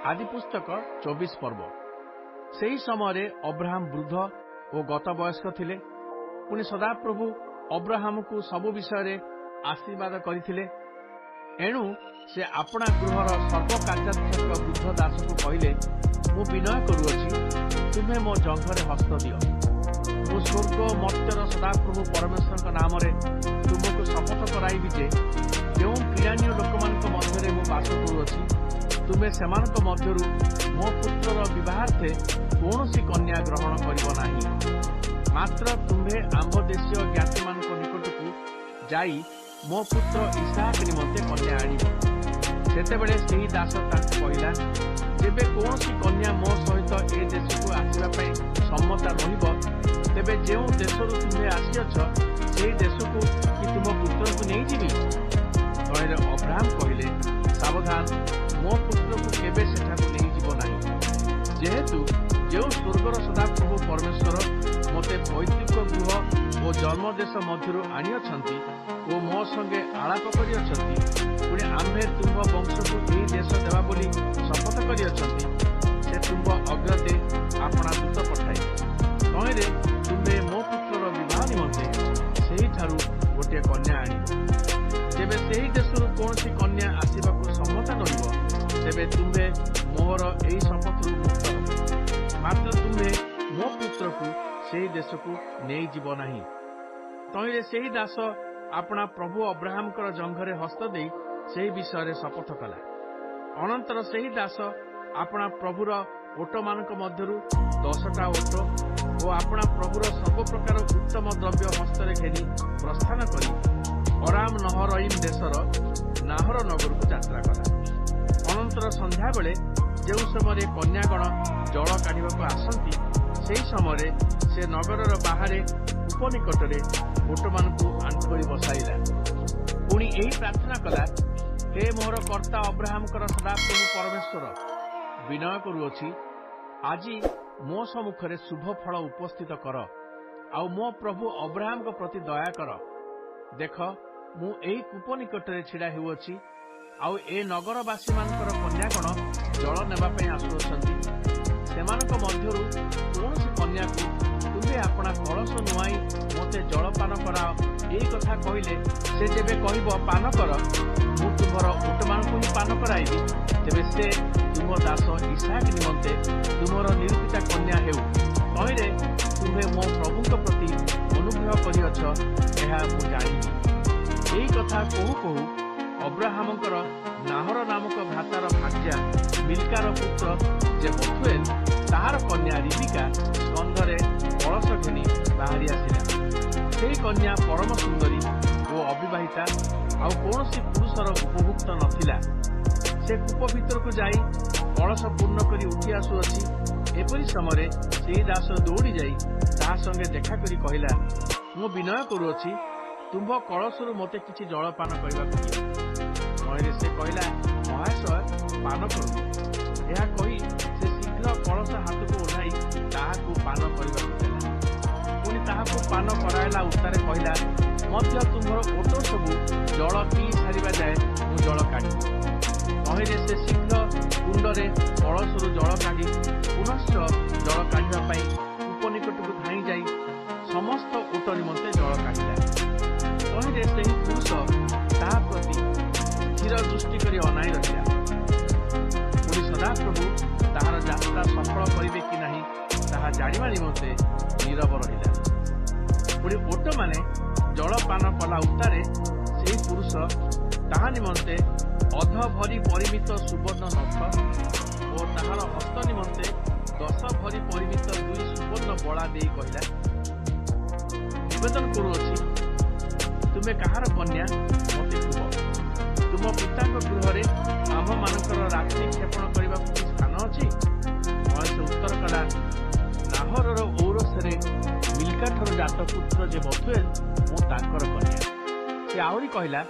ଆଦିପୁସ୍ତକ 24 ପର୍ବ। ସେହି ସମୟରେ ଅବ୍ରାହମ ବୃଦ୍ଧ ଓ ଗତ ବୟସ୍କ ଥିଲେ। ପୁଣି ସଦାପ୍ରଭୁ ଅବ୍ରାହମଙ୍କୁ ସବୁ ବିଷୟରେ ଆଶୀର୍ବାଦ କରିଥିଲେ। ଏଣୁ ସେ ଆପଣା ଗୃହର ସର୍ବକାର୍ଯ୍ୟାଧ୍ୟକ୍ଷ ବୃଦ୍ଧ ଦାସକୁ କହିଲେ, ମୁଁ ବିନୟ କରୁଅଛି, ତୁମ୍ଭେ ମୋ ଜଙ୍ଘରେ ହସ୍ତ ଦିଅ। ମୁଁ ସ୍ୱର୍ଗ ଓ ମର୍ତ୍ତ୍ୟର ସଦାପ୍ରଭୁ ପରମେଶ୍ୱରଙ୍କ ନାମରେ ତୁମକୁ ଶପଥ କରାଇବି ଯେ, ଯେଉଁ କିଣାନୀୟ ଲୋକମାନଙ୍କ ମଧ୍ୟରେ ମୁଁ ବାସ କରୁଅଛି, ତୁମେ ସେମାନଙ୍କ ମଧ୍ୟରୁ ମୋ ପୁତ୍ରର ବିବାହାର୍ଥେ କୌଣସି କନ୍ୟା ଗ୍ରହଣ କରିବ ନାହିଁ। ମାତ୍ର ତୁମ୍ଭେ ଆମ୍ଭ ଦେଶୀୟ ଜ୍ଞାତିମାନଙ୍କ ନିକଟକୁ ଯାଇ ମୋ ପୁତ୍ର ଇସ୍ହାକ ନିମନ୍ତେ କନ୍ୟା ଆଣିବ। ସେତେବେଳେ ସେହି ଦାସ ତାଙ୍କୁ କହିଲା, ଯେବେ କୌଣସି କନ୍ୟା ମୋ ସହିତ ଏ ଦେଶକୁ ଆସିବା ପାଇଁ ସମ୍ମତା ନୋହିବ, ତେବେ ଯେଉଁ ଦେଶରୁ ତୁମ୍ଭେ ଆସିଅଛ, ସେହି ଦେଶକୁ କି ତୁମ ପୁତ୍ରଙ୍କୁ ନେଇଯିବି? ତହିଁରେ ଅବ୍ରାହମ କହିଲେ, ସାବଧାନ, ମୋ ପୁତ୍ରକୁ କେବେ ସେଠାକୁ ନେଇଯିବ ନାହିଁ। ଯେହେତୁ ଯେଉଁ ସ୍ୱର୍ଗର ସଦାପ୍ରଭୁ ପରମେଶ୍ୱର ମୋତେ ପୈତୃକ ଗୃହ ଓ ଜନ୍ମଦେଶ ମଧ୍ୟରୁ ଆଣିଅଛନ୍ତି ଓ ମୋ ସଙ୍ଗେ ଆଳାପ କରିଅଛନ୍ତି, ପୁଣି ଆମ୍ଭେ ତୁମ୍ଭ ବଂଶକୁ ଏହି ଦେଶ ଦେବା ବୋଲି ଶପଥ କରିଅଛନ୍ତି, ସେ ତୁମ୍ଭ ଅଗ୍ରତେ ଆପଣା ଦୂତ ପଠାଇବେ। ତହିଁରେ ତୁମ୍ଭେ ମୋ ପୁତ୍ରର ବିବାହ ନିମନ୍ତେ ସେହିଠାରୁ ଗୋଟିଏ କନ୍ୟା ଆଣିବ। ଯେବେ ସେହି ଦେଶରୁ କୌଣସି କନ୍ୟା ଆସିବାକୁ ସମ୍ମତା ନୋହିବ, ତେବେ ତୁମ୍ଭେ ମୋହର ଏହି ଶପଥରୁ ମୁକ୍ତ ହେବ। ମାତ୍ର ତୁମ୍ଭେ ମୋ ପୁତ୍ରକୁ ସେହି ଦେଶକୁ ନେଇଯିବ ନାହିଁ। ତହିଁରେ ସେହି ଦାସ ଆପଣା ପ୍ରଭୁ ଅବ୍ରାହମଙ୍କର ଜଙ୍ଘରେ ହସ୍ତ ଦେଇ ସେହି ବିଷୟରେ ଶପଥ କଲା। ଅନନ୍ତର ସେହି ଦାସ ଆପଣା ପ୍ରଭୁର ଓଟମାନଙ୍କ ମଧ୍ୟରୁ 10ଟା ଓଟ ଓ ଆପଣା ପ୍ରଭୁର ସର୍ବପ୍ରକାର ଉତ୍ତମ ଦ୍ରବ୍ୟ ହସ୍ତରେ ଘେନି ପ୍ରସ୍ଥାନ କରି ଅରାମ ନହରଇମ୍ ଦେଶର ନାହର ନଗରକୁ ଯାତ୍ରା କଲା। ଅନନ୍ତର ସନ୍ଧ୍ୟାବେଳେ ଯେଉଁ ସମୟରେ କନ୍ୟାଗଣ ଜଳ କାଢ଼ିବାକୁ ଆସନ୍ତି, ସେହି ସମୟରେ ସେ ନଗରର ବାହାରେ କୂପ ନିକଟରେ ଓଟମାନଙ୍କୁ ଆଣ୍ଠୁକରି ବସାଇଲା। ପୁଣି ଏହି ପ୍ରାର୍ଥନା କଲା, ହେ ମୋହର କର୍ତ୍ତା ଅବ୍ରାହମଙ୍କର ସଦାପ୍ରଭୁ ପରମେଶ୍ୱର, ବିନୟ କରୁଅଛି, ଆଜି ମୋ ସମ୍ମୁଖରେ ଶୁଭ ଫଳ ଉପସ୍ଥିତ କର, ଆଉ ମୋ ପ୍ରଭୁ ଅବ୍ରାହମଙ୍କ ପ୍ରତି ଦୟା କର। ଦେଖ, ମୁଁ ଏହି କୂପ ନିକଟରେ ଛିଡ଼ା ହେଉଅଛି, ଆଉ ଏ ନଗରବାସୀମାନଙ୍କର କନ୍ୟାଗଣ ଜଳ ନେବା ପାଇଁ ଆସୁଅଛନ୍ତି। ସେମାନଙ୍କ ମଧ୍ୟରୁ କୌଣସି କନ୍ୟାକୁ ତୁମ୍ଭେ ଆପଣା କଳସ ନୁଆଁଇ ମୋତେ ଜଳପାନ କରାଅ, ଏହି କଥା କହିଲେ, ସେ ଯେବେ କହିବ, ପାନ କର, ମୁଁ ତୁମ୍ଭର ଓଟମାନଙ୍କୁ ହିଁ ପାନ କରାଇବି, ତେବେ ସେ ତୁମ୍ଭ ଦାସ ଇସ୍ହାକ ନିମନ୍ତେ ତୁମର ନିରୂପିତା କନ୍ୟା ହେଉ। ତହିଁରେ ତୁମ୍ଭେ ମୋ ପ୍ରଭୁଙ୍କ ପ୍ରତି ଅନୁଗ୍ରହ କରିଅଛ, ଏହା ମୁଁ ଜାଣିବି। ଏହି କଥା କହୁ କହୁ ଅବ୍ରାହମଙ୍କର ନାହର ନାମକ ଭ୍ରାତାର ଭାର୍ଯ୍ୟା ମିଲ୍କାର ପୁତ୍ର ଯେ ବଥୁଏଲ, ତାହାର କନ୍ୟା ରିବିକା ସ୍କନ୍ଧରେ କଳସ ଘେନି ବାହାରି ଆସିଲା। ସେହି କନ୍ୟା ପରମ ସୁନ୍ଦରୀ ଓ ଅବିବାହିତା, ଆଉ କୌଣସି ପୁରୁଷର ଉପଭୁକ୍ତ ନଥିଲା। ସେ କୂପ ଭିତରକୁ ଯାଇ କଳସ ପୂର୍ଣ୍ଣ କରି ଉଠି ଆସୁଅଛି, ଏପରି ସମୟରେ ସେହି ଦାସ ଦୌଡ଼ି ଯାଇ ତାହା ସଙ୍ଗେ ଦେଖା କରି କହିଲା, ମୁଁ ବିନୟ କରୁଅଛି, ତୁମ୍ଭ କଳସରୁ ମୋତେ କିଛି ଜଳପାନ କରିବାକୁ ଦିଅ। ତହିଁରେ ସେ କହିଲା, ମହାଶୟ, ପାନ କରନ୍ତୁ। ଏହା କହି ସେ ଶୀଘ୍ର କଳସ ହାତକୁ ଓହ୍ଲାଇ ତାହାକୁ ପାନ କରିବାକୁ ଦେଲା। ପୁଣି ତାହାକୁ ପାନ କରାଇଲା ଉତ୍ତାରେ କହିଲା, ମଧ୍ୟ ତୁମ୍ଭର ଓଟ ସବୁ ଜଳ ପିଇ ସାରିବା ଯାଏ ମୁଁ ଜଳ କାଢ଼ିବି। ତହିଁରେ ସେ ଶୀଘ୍ର କୁଣ୍ଡରେ କଳସରୁ ଜଳ କାଢ଼ି ପୁନଶ୍ଚ ଜଳ କାଢ଼ିବା ପାଇଁ କୂପ ନିକଟକୁ ଧାଇଁ ଯାଇ ସମସ୍ତ ଓଟ ନିମନ୍ତେ ଜଳ କାଢ଼ିଲା। ତହିଁରେ ସେହି ପୁରୁଷ ତାହା ପ୍ରତି ସ୍ଥିର ଦୃଷ୍ଟି କରି ଅନାଇ ରହିଲା। ପୁଣି ସଦାପ୍ରଭୁ ତାହାର ଯାତ୍ରା ସଫଳ କରିବେ କି ନାହିଁ, ତାହା ଜାଣିବା ନିମନ୍ତେ ନୀରବ ରହିଲା। ପୁଣି ଓଟମାନେ ଜଳପାନ କଲା ଉତ୍ତାରେ ସେହି ପୁରୁଷ ତାହା ନିମନ୍ତେ ଅଧ ଭରି ପରିମିତ ସୁବର୍ଣ୍ଣ ନଥ ଓ ତାହାର ହସ୍ତ ନିମନ୍ତେ 10 ଭରି ପରିମିତ 2 ସୁବର୍ଣ୍ଣ ବଳା ଦେଇ କହିଲା, ନିବେଦନ କରୁଅଛି, ତୁମେ କାହାର କନ୍ୟା, ମୋତେ କୁହ। ତୁମ ପିତାଙ୍କ ଗୃହରେ ଆମ୍ଭମାନଙ୍କର ରାତ୍ରି କ୍ଷେପଣ କରିବାକୁ କି ସ୍ଥାନ ଅଛି? ସେ ଉତ୍ତର କଲା, ନାହରର ଔରସରେ ମିଲ୍କାଠାରୁ ଜାତ ପୁତ୍ର ଯେ ବଥୁଏଲ, ମୁଁ ତାଙ୍କର କନ୍ୟା। ସେ ଆହୁରି କହିଲା,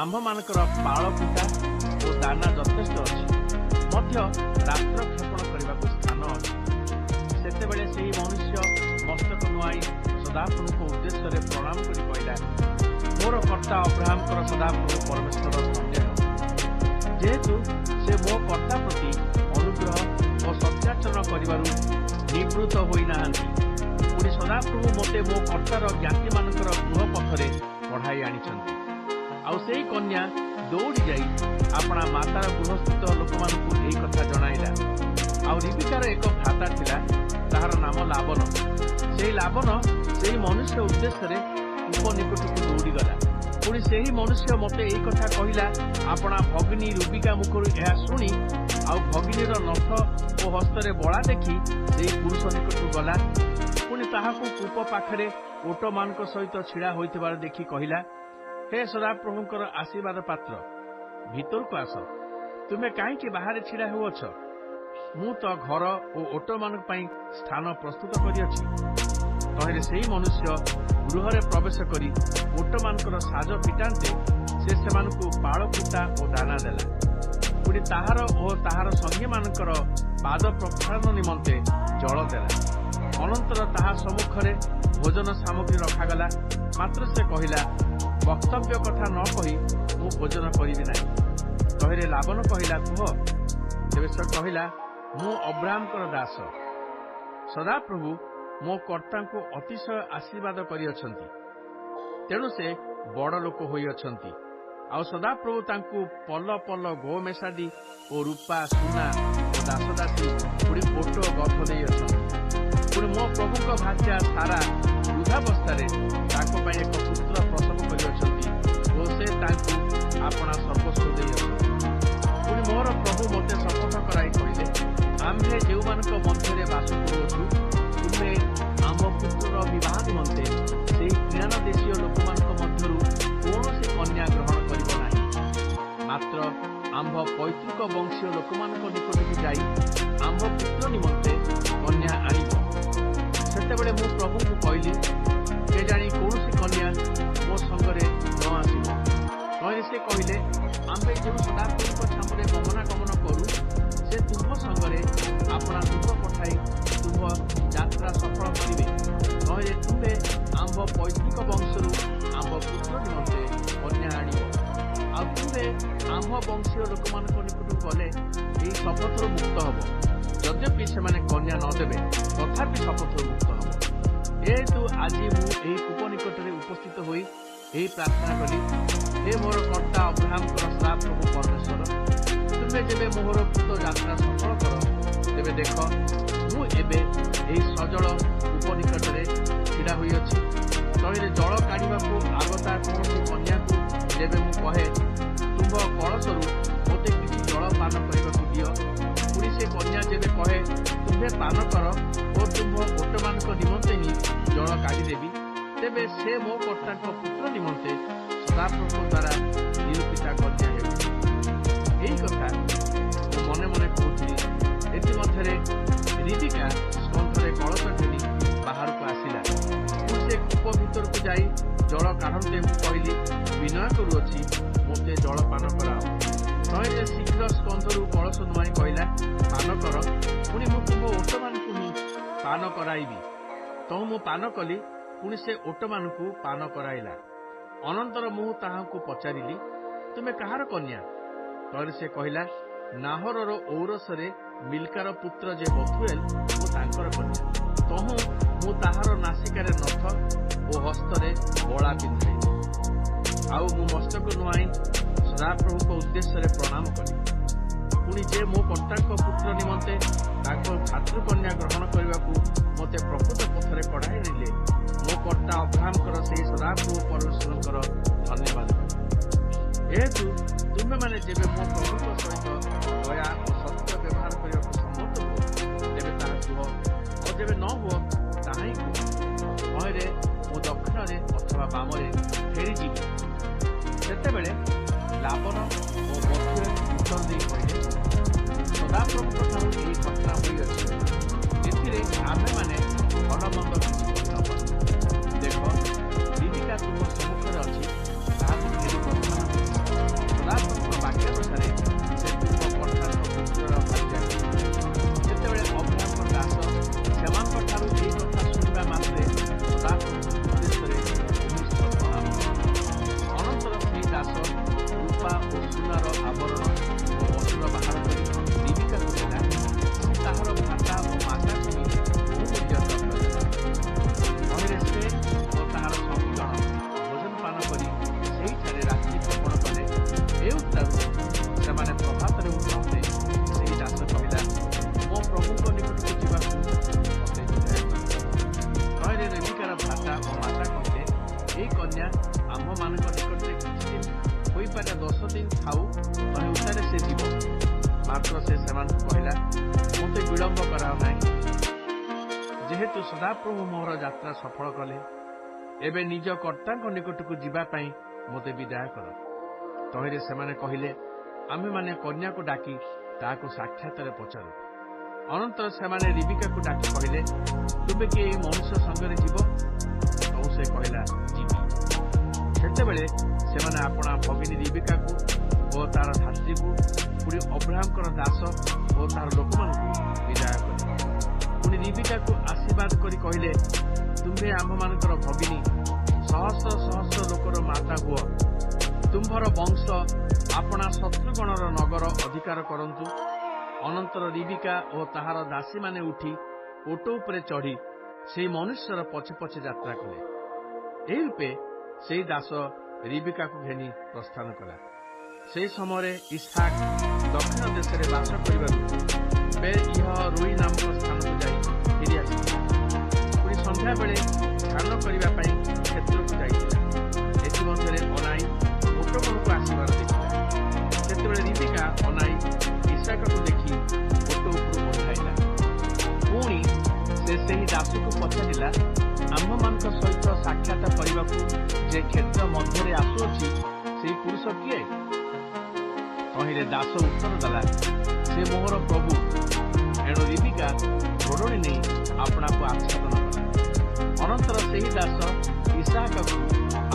ଆମ୍ଭମାନଙ୍କର ପାଳ କୁଟା ଓ ଦାନା ଯଥେଷ୍ଟ ଅଛି, ମଧ୍ୟ ରାତ୍ର କ୍ଷେପଣ କରିବାକୁ ସ୍ଥାନ ଅଛି। ସେତେବେଳେ ସେହି ମନୁଷ୍ୟ ମସ୍ତକ ନୁଆଁଇ ସଦାପ୍ରଭୁଙ୍କ ଉଦ୍ଦେଶ୍ୟରେ ପ୍ରଣାମ କରି କହିଲା, ମୋର କର୍ତ୍ତା ଅବ୍ରାହମଙ୍କର ସଦାପ୍ରଭୁ ପରମେଶ୍ୱର ଧନ୍ୟ ହେଉ, ଯେହେତୁ ସେ ମୋ କର୍ତ୍ତା ପ୍ରତି ଅନୁଗ୍ରହ ଆବୃତ ହୋଇନାହାନ୍ତି। ପୁଣି ସଦାପ୍ରଭୁ ମୋତେ ମୋ କର୍ତ୍ତାର ଜ୍ଞାତିମାନଙ୍କର ଗୃହ ପଥରେ କଢ଼ାଇ ଆଣିଛନ୍ତି। ଆଉ ସେହି କନ୍ୟା ଦୌଡ଼ି ଯାଇ ଆପଣା ମାତାର ଗୃହସ୍ଥିତ ଲୋକମାନଙ୍କୁ ଏହି କଥା ଜଣାଇଲା। ଆଉ ରିବିକାର ଏକ ଭ୍ରାତା ଥିଲା, ତାହାର ନାମ ଲାବନ। ସେହି ଲାବନ ସେହି ମନୁଷ୍ୟ ଉଦ୍ଦେଶ୍ୟରେ କୂପ ନିକଟକୁ ଦୌଡ଼ିଗଲା। ପୁଣି ସେହି ମନୁଷ୍ୟ ମୋତେ ଏହି କଥା କହିଲା, ଆପଣା ଭଗ୍ନୀ ରୁବିକା ମୁଖରୁ ଏହା ଶୁଣି ଆଉ ଭଗ୍ନୀର ନଥ ଓ ହସ୍ତରେ ବଳା ଦେଖି ସେହି ପୁରୁଷ ନିକଟକୁ ଗଲା। ପୁଣି ତାହାକୁ କୂପ ପାଖରେ ଓଟମାନଙ୍କ ସହିତ ଛିଡ଼ା ହୋଇଥିବାର ଦେଖି କହିଲା, ହେ ସଦାପ୍ରଭୁଙ୍କର ଆଶୀର୍ବାଦ ପାତ୍ର, ଭିତରକୁ ଆସ। ତୁମେ କାହିଁକି ବାହାରେ ଛିଡ଼ା ହେଉଅଛ? ମୁଁ ତ ଘର ଓ ଓଟମାନଙ୍କ ପାଇଁ ସ୍ଥାନ ପ୍ରସ୍ତୁତ କରିଅଛି। ତହିଁରେ ସେହି ମନୁଷ୍ୟ ଗୃହରେ ପ୍ରବେଶ କରି ଓଟମାନଙ୍କର ସାଜ ଫିଟାନ୍ତେ ସେ ସେମାନଙ୍କୁ ପାଳକୁଟା ଓ ଦାନା ଦେଲା। ପୁଣି ତାହାର ଓ ତାହାର ସଙ୍ଗୀମାନଙ୍କର ପାଦ ପ୍ରକ୍ଷାଳନ ନିମନ୍ତେ ଜଳ ଦେଲା। ଅନନ୍ତର ତାହା ସମ୍ମୁଖରେ ଭୋଜନ ସାମଗ୍ରୀ ରଖାଗଲା, ମାତ୍ର ସେ କହିଲା, ବକ୍ତବ୍ୟ କଥା ନ କହି ମୁଁ ଭୋଜନ କରିବି ନାହିଁ। ତହିଁରେ ଲାବନ କହିଲା, କୁହ। ତେବେ ସେ କହିଲା, ମୁଁ ଅବ୍ରାହ୍ମଙ୍କର ଦାସ। ସଦାପ୍ରଭୁ ମୋ କର୍ତ୍ତାଙ୍କୁ ଅତିଶୟ ଆଶୀର୍ବାଦ କରିଅଛନ୍ତି, ତେଣୁ ସେ ବଡ଼ ଲୋକ ହୋଇଅଛନ୍ତି। ଆଉ ସଦାପ୍ରଭୁ ତାଙ୍କୁ ପଲ ପଲ ଗୋମେଷାଦି ଓ ରୂପା, ସୁନା ଓ ଦାସଦାସୀ, ପୁଣି ଓଟ ଗଧ ଦେଇଅଛନ୍ତି। ପୁଣି ମୋ ପ୍ରଭୁଙ୍କ ଭାର୍ଯ୍ୟା ସାରା ବୃଦ୍ଧାବସ୍ଥାରେ ତାଙ୍କ ପାଇଁ ଏକ ପୁତ୍ର ପ୍ରସବ କରିଅଛନ୍ତି ଓ ସେ ତାଙ୍କୁ ଆପଣା ସର୍ବସ୍ୱ ଦେଇଅଛନ୍ତି। ପୁଣି ମୋର ପ୍ରଭୁ ମୋତେ ଶପଥ କରାଇ କହିଲେ, ଆମ୍ଭେ ଯେଉଁମାନଙ୍କ ମଧ୍ୟରେ ବାସ କରୁଅଛୁ, ତୁମେ ଆମ୍ଭ ପୁତ୍ରର ବିବାହ ନିମନ୍ତେ ସେହି କିଣାନ ଦେଶୀୟ ଲୋକମାନଙ୍କ ମଧ୍ୟରୁ କୌଣସି କନ୍ୟା ଗ୍ରହଣ କରିବ ନାହିଁ। ମାତ୍ର ଆମ୍ଭ ପୈତୃକ ବଂଶୀୟ ଲୋକମାନଙ୍କ ନିକଟକୁ ଯାଇ ଆମ୍ଭ ପୁତ୍ର ନିମନ୍ତେ କନ୍ୟା ଆଣିବ। ସେତେବେଳେ ମୁଁ ପ୍ରଭୁଙ୍କୁ କହିଲି, କେଜାଣି କୌଣସି କନ୍ୟା ମୋ ସଙ୍ଗରେ ନ ଆସିବ। ତହିଁରେ ସେ କହିଲେ, ଆମ୍ଭେ ଯେଉଁ ସଦାପ୍ରଭୁଙ୍କ ଛାମୁରେ ଗମନାଗମନ କରୁ, ସେ ତୁମ୍ଭ ସଙ୍ଗରେ ଆପଣା ଦୂତ ପଠାଇ ତୁମ୍ଭ ଯାତ୍ରା ସଫଳ କରିବେ। ତହିଁରେ ତୁମ୍ଭେ ଆମ୍ଭ ପୈତୃକ ବଂଶରୁ ଆମ୍ଭ ପୁତ୍ର ନିମନ୍ତେ କନ୍ୟା ଆଣିବ। ଆଉ ତୁମ୍ଭେ ଆମ୍ଭ ବଂଶୀୟ ଲୋକମାନଙ୍କ ନିକଟକୁ ଗଲେ ଏହି ଶପଥରୁ ମୁକ୍ତ ହେବ। ଯଦ୍ୟପି ସେମାନେ କନ୍ୟା ନ ଦେବେ, ତଥାପି ଶପଥରୁ ମୁକ୍ତ ହେବ। ଏହେତୁ ଆଜି ମୁଁ ଏହି କୂପ ନିକଟରେ ଉପସ୍ଥିତ ହୋଇ ଏହି ପ୍ରାର୍ଥନା କଲି, ହେ ମୋର କର୍ତ୍ତା ଅବ୍ରାହ୍ମଙ୍କର ସଦାପ୍ରଭୁ ପରମେଶ୍ୱର, ତୁମେ ଯେବେ ମୋହର କୃତ ଯାତ୍ରା ସଫଳ କର, ତେବେ ଦେଖ, ମୁଁ ଏବେ ଏହି ସଜଳ କୂପ ନିକଟରେ ଛିଡ଼ା ହୋଇଅଛି। ତହିଁରେ ଜଳ କାଢ଼ିବାକୁ ଆଗତା କୌଣସି କନ୍ୟାକୁ ଯେବେ ମୁଁ କହେ, ତୁମ୍ଭ କଳସରୁ ମୋତେ କିଛି ଜଳ ପାନ କରିବାକୁ ଦିଅ, ପୁଣି ସେ କନ୍ୟା ଯେବେ କହେ, ତୁମ୍ଭେ ପାନ କର ଓ ତୁମ୍ଭ ଓଟମାନଙ୍କ ନିମନ୍ତେ ହିଁ ଜଳ କାଢ଼ିଦେବି, ତେବେ ସେ ମୋ କର୍ତ୍ତାଙ୍କ ପୁତ୍ର ନିମନ୍ତେ ସଦାପ୍ରଭୁଙ୍କ ଦ୍ୱାରା ନିରୂପିତା କନ୍ୟା ହେଉ। ଏହି କଥା ମୁଁ ମନେ ମନେ କହୁଥିଲି, ଏଥିମଧ୍ୟରେ ରିବିକା ସ୍କନ୍ଧରେ କଳସ ଘେନି ବାହାରକୁ ଆସିଲା। ମୁଁ ସେ କୂପ ଭିତରକୁ ଯାଇ ଜଳ କାଢ଼ନ୍ତେ ମୁଁ କହିଲି, ବିନୟ କରୁଅଛି, ମୋତେ ଜଳ ପାନ କରାଅ। ତହିଁରେ ଶୀଘ୍ର ସ୍କନ୍ଧରୁ କଳସ ନୁଆଇଁ କହିଲା, ପାନ କର, ପୁଣି ମୁଁ ତୁମ୍ଭ ଓଟମାନଙ୍କୁ ହିଁ ପାନ କରାଇବି। ତହୁଁ ମୁଁ ପାନ କଲି, ପୁଣି ସେ ଓଟମାନଙ୍କୁ ପାନ କରାଇଲା। ଅନନ୍ତର ମୁଁ ତାହାଙ୍କୁ ପଚାରିଲି, ତୁମେ କାହାର କନ୍ୟା? ତହିଁରେ ସେ କହିଲା, ନାହରର ଔରସରେ ମିଲ୍କାର ପୁତ୍ର ଯେ ବଥୁଏଲ, ମୁଁ ତାଙ୍କର କନ୍ୟା। ତହୁଁ ମୁଁ ତାହାର ନାସିକାରେ ନଥ ଓ ହସ୍ତରେ ବଳା ପିନ୍ଧାଇଲି। ଆଉ ମୁଁ ମସ୍ତକ ନୁଆଇଁ ସଦାପ୍ରଭୁଙ୍କ ଉଦ୍ଦେଶ୍ୟରେ ପ୍ରଣାମ କଲି। ପୁଣି ଯେ ମୋ କର୍ତ୍ତାଙ୍କ ପୁତ୍ର ନିମନ୍ତେ ତାଙ୍କ ଭ୍ରାତୃକନ୍ୟା ଗ୍ରହଣ କରିବାକୁ ମୋତେ ପ୍ରକୃତ ପଥରେ କଢ଼ାଇ ଆଣିଲେ, ମୋ କର୍ତ୍ତା ଅବ୍ରାହ୍ମଙ୍କର ସେହି ସଦାପ୍ରଭୁ ପରମେଶ୍ୱରଙ୍କର ଧନ୍ୟବାଦ କଲି। ଏହେତୁ ତୁମ୍ଭେମାନେ ଯେବେ ମୋ ପ୍ରଭୁଙ୍କ ସହିତ ଦୟା ଓ ସତ୍ୟ ବ୍ୟବହାର କରିବାକୁ ସମ୍ମତ ହୁଅ, ତେବେ ତାହା କୁହ, ଆଉ ଯେବେ ନ ହୁଅ, ତାହା ହିଁ କୁହ। ତହିଁରେ ମୁଁ ଦକ୍ଷିଣରେ ଅଥବା ବାମରେ ଫେରିଯିବି। ସେତେବେଳେ ଲାବନ ଓ ବଥୁଏଲ ଉତ୍ତର ଦେଇ କହିଲେ, ସଦାପ୍ରଭୁଙ୍କ ଠାରୁ ଏହି ଘଟଣା ହୋଇଅଛି, ଏଥିରେ ଆମ୍ଭେମାନେ ଭଲ ମନ୍ଦ କିଛି କହି ନ ପାରୁ। ଦେଖ, ରିବିକା ତୁମ ସମ୍ମୁଖରେ ଅଛି, ତାହାକୁ ଘେନି ପ୍ରସ୍ଥାନ କର। ସଦାପ୍ରଭୁଙ୍କ ବାକ୍ୟାନୁସାରେ ସେ ତୁମ କର୍ତ୍ତାଙ୍କ ପୁତ୍ରର ଭାର୍ଯ୍ୟା ହେବ। ସେତେବେଳେ ଅବ୍ରାହ୍ମଙ୍କ ଦାସ ସେମାନଙ୍କଠାରୁ ଏହି କଥା ଶୁଣିବା ମାତ୍ରେ ସଦାପ୍ରଭୁଙ୍କ ଉଦ୍ଦେଶ୍ୟରେ ଭୂମିଷ୍ଠ ପ୍ରଣାମ କଲେ। ଅନନ୍ତର ସେହି ଦାସ ରୂପା ଓ ସୁନାର ଆବରଣ ଓ ବସ୍ତ୍ର ବାହାର କରି ରିବିକାକୁ ଦେଲା। ପୁଣି ତାହାର ଭ୍ରାତା ଓ ମାତାକୁ ହିଁ ବହୁ ସେମାନଙ୍କୁ କହିଲା, ମୋତେ ବିଳମ୍ବ କରାଅ ନାହିଁ, ଯେହେତୁ ସଦାପ୍ରଭୁ ମୋହର ଯାତ୍ରା ସଫଳ କଲେ। ଏବେ ନିଜ କର୍ତ୍ତାଙ୍କ ନିକଟକୁ ଯିବା ପାଇଁ ମୋତେ ବିଦାୟ କର। ତହିଁରେ ସେମାନେ କହିଲେ, ଆମ୍ଭେମାନେ କନ୍ୟାକୁ ଡାକି ତାହାକୁ ସାକ୍ଷାତରେ ପଚାରୁ। ଅନନ୍ତର ସେମାନେ ରିବିକାକୁ ଡାକି କହିଲେ, ତୁମେ କି ଏହି ମନୁଷ୍ୟ ସଙ୍ଗରେ ଯିବ? ତହୁଁ ସେ କହିଲା, ଯିବି। ସେତେବେଳେ ସେମାନେ ଆପଣା ଭଗିନୀ ରିବିକାକୁ ଓ ତାର ଧାତ୍ରୀକୁ, ପୁଣି ଅବ୍ରାହମଙ୍କର ଦାସ ଓ ତାହାର ଲୋକମାନଙ୍କୁ ବିଦାୟ କଲେ। ପୁଣି ରିବିକାକୁ ଆଶୀର୍ବାଦ କରି କହିଲେ, ତୁମ୍ଭେ ଆମ୍ଭମାନଙ୍କର ଭଗିନୀ, ସହସ୍ର ସହସ୍ର ଲୋକର ମାତା ହୁଅ। ତୁମ୍ଭର ବଂଶ ଆପଣା ଶତ୍ରୁଗଣର ନଗର ଅଧିକାର କରନ୍ତୁ। ଅନନ୍ତର ରିବିକା ଓ ତାହାର ଦାସୀମାନେ ଉଠି ଓଟ ଉପରେ ଚଢ଼ି ସେହି ମନୁଷ୍ୟର ପଛେ ପଛେ ଯାତ୍ରା କଲେ। ଏହି ରୂପେ ସେହି ଦାସ ରିବିକାକୁ ଘେନି ପ୍ରସ୍ଥାନ କଲା। ସେହି ସମୟରେ ଇସ୍ହାକ ଦକ୍ଷିଣ ଦେଶରେ ବାସ କରିବାରୁ ବେର୍ ଇହ ରୋଇ ନାମକ ସ୍ଥାନକୁ ଯାଇ ଫେରି ଆସିଥିଲା। ପୁଣି ସନ୍ଧ୍ୟାବେଳେ ଧ୍ୟାନ କରିବା ପାଇଁ କ୍ଷେତ୍ରକୁ ଯାଇଥିଲା। ଏଥିମଧ୍ୟରେ ଅନାଇ ଓଟଗଣକୁ ଆସିବାର ଦେଖିଲା। ସେତେବେଳେ ରିବିକା ଅନାଇ ଇସ୍ହାକକୁ ଦେଖି ଓଟ ଉପରୁ ଓହ୍ଲାଇଲା। ପୁଣି ସେ ସେହି ଦାସକୁ ପଚାରିଲା, ଆମ୍ଭମାନଙ୍କ ସହିତ ସାକ୍ଷାତ କରିବାକୁ ଯେ କ୍ଷେତ୍ର ମଧ୍ୟରେ ଆସୁଅଛି, ସେହି ପୁରୁଷ କିଏ? ତହିଁରେ ଦାସ ଉତ୍ତର ଦେଲା, ସେ ମୋହର ପ୍ରଭୁ। ଏଣୁ ରିବିକା ଘୋଡ଼ଣି ନେଇ ଆପଣାକୁ ଆଚ୍ଛାଦନ କଲା। ଅନନ୍ତର ସେହି ଦାସ ଇସ୍ହାକକୁ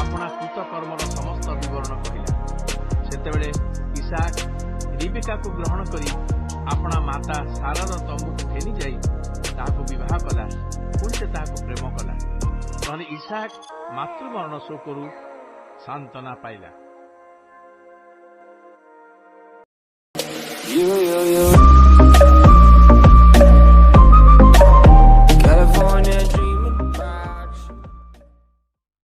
ଆପଣା କୃତକର୍ମର ସମସ୍ତ ବିବରଣ କହିଲା। ସେତେବେଳେ ଇସ୍ହାକ ରିବିକାକୁ ଗ୍ରହଣ କରି ଆପଣା ମାତା ସାରାର ତମ୍ବୁକୁ ଘେନି ଯାଇ ତାହାକୁ ବିବାହ କଲା। ପୁଣି ସେ ତାହାକୁ ପ୍ରେମ କଲା। ତହିଁରେ ଇସ୍ହାକ ମାତୃମରଣ ଶୋକରୁ ସାନ୍ତ୍ୱନା ପାଇଲା।